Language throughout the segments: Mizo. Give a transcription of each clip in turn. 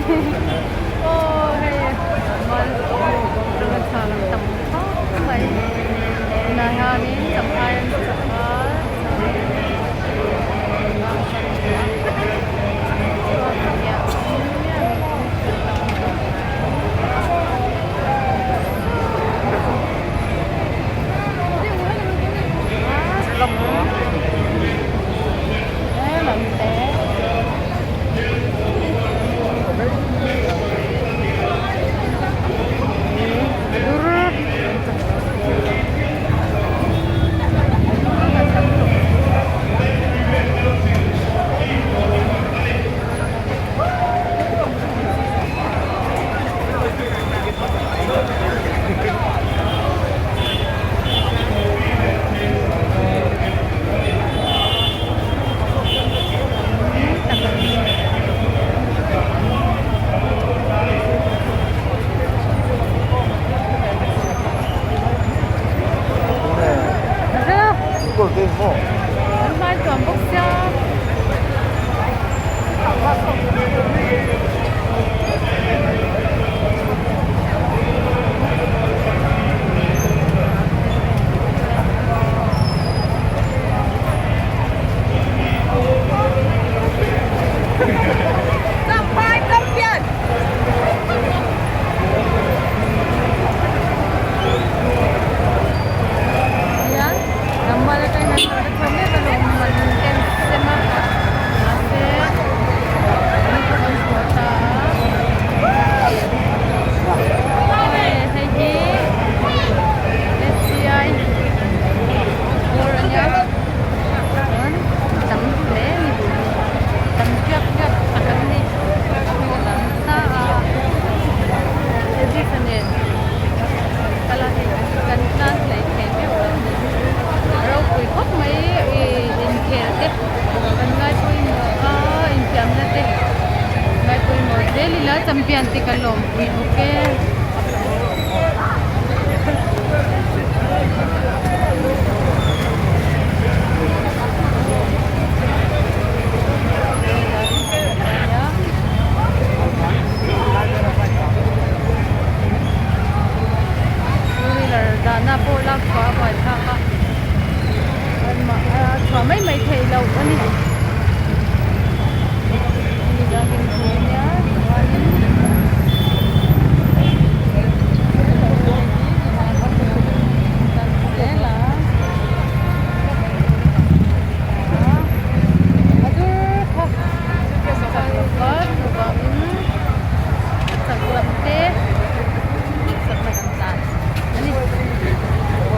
Aw hei mal atanga thla lang tam khawp mai tunah hianin champhai an sak a champion te kan lawm pui bawk e. Two wheeler dahna pawh lak chhuah a buai thlak a a chhuah mai mai theih loh a ni.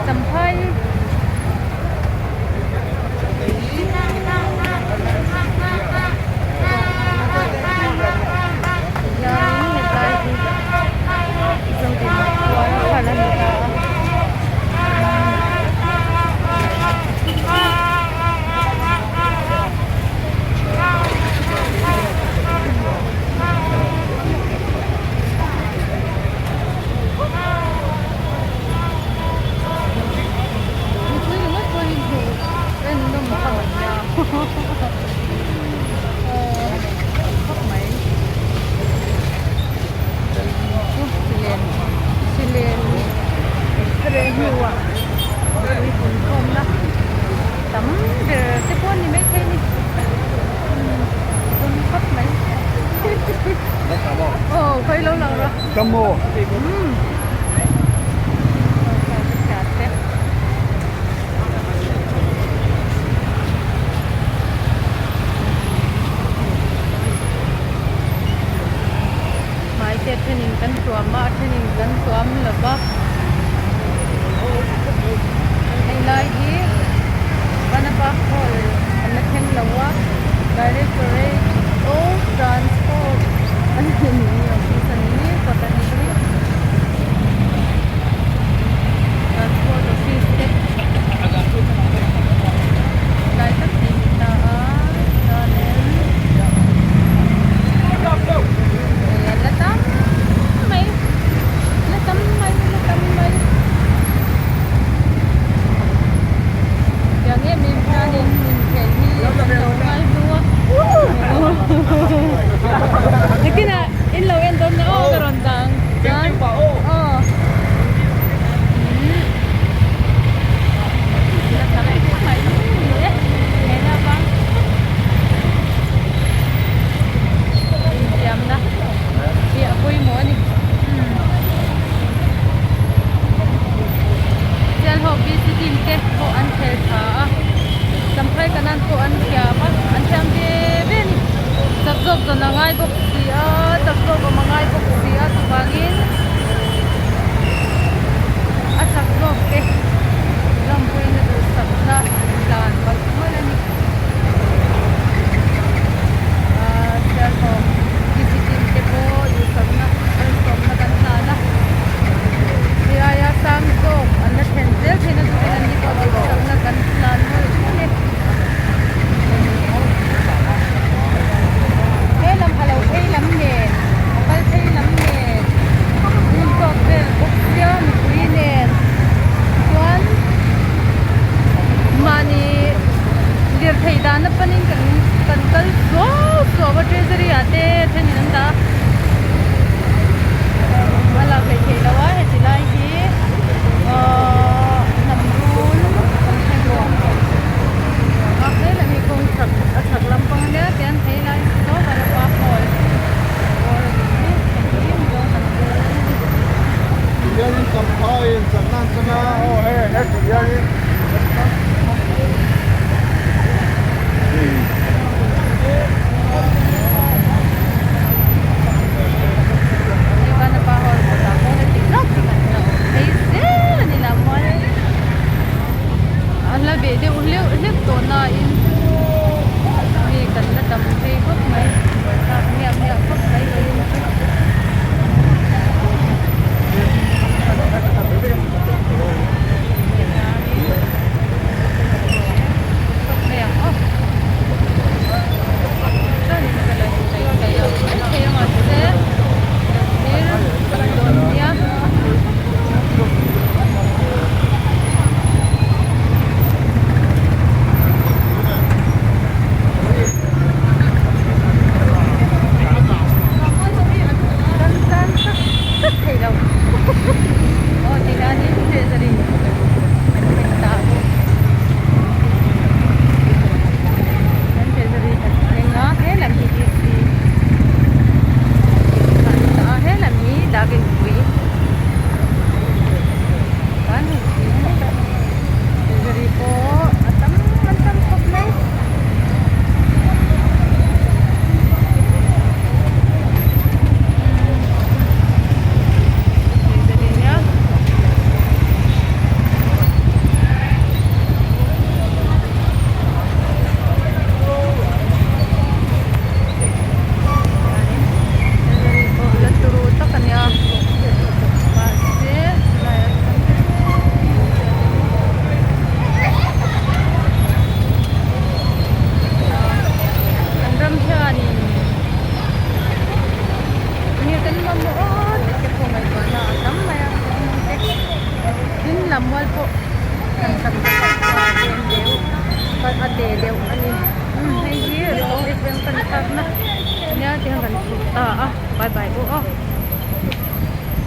Champhai. Hianin hetlai hi Zodin khuan thlan a ni ta a. Mipui ringawt pawh hi hmuh en nawm tham a nia khawp mai chu silen silen reh hnuah mipui pun khawmna tam ber te pawh a ni maithei a ni pun khawp mai aw khawi lo lang rawh. Hmai te a thenin kan tuam a a thenin kan tuam lo va hei lai hi Vanapa hall an la thleng lo a Directorate of Transport a ni office a ni kawt a ni. Transport office te tlai tak hi ni ta a chuanin hei an la tam mai la tam mai la tam. zawk zawn a ngai bawk si a chak zawk awm a ngai bawk si a chuvangin a chak zawk te lawmpuina duhsakna tlan mawlh mawlh a ni. Ahh sialhawk visiting te pawh duhsakna malsawmna kan hlan a hei aia sang zawk an la thlen zel theihna turin an ni pawh duhsakna kan hlan mawlh mawlh e. He lam a lo phei lam nen a kal phei lam nen hmun tawk vel bawk sia mipui nen chuan mahni lirthei dahna panin kan kan kal suau suau a treasury ah te thenin an dah a a lak hleih theih loh a heti lai hi ahh hnam rul kan hre bawk a helam hi kawng chhak a chhak lampang ania tian helai saw vanapa hall bawr a ni hei hi mizo hnam rul a ni. Hei vanapa hall kawtah pawh heti zat hi kan la awm phei zel a ni lah mual. An la beh deuh hleuh hlek tawh nain mi kan la tam phei khawp mai buaithlak miah miah khawp mai vawiin chu. Treasury pawh a tam an tam khawp mai. Treasury nia. Treasury pawh la turu tak a nia mahse chulaiah chuan kan ram hianin enge kan mamawh a tih te pawh ngaihtuahna a tam mai a tin lammual pawh kan tam deuh a te deuh a ni hei hi republic bank kan thlakna nia tihian kan chhuk ta a bye bye aw aw.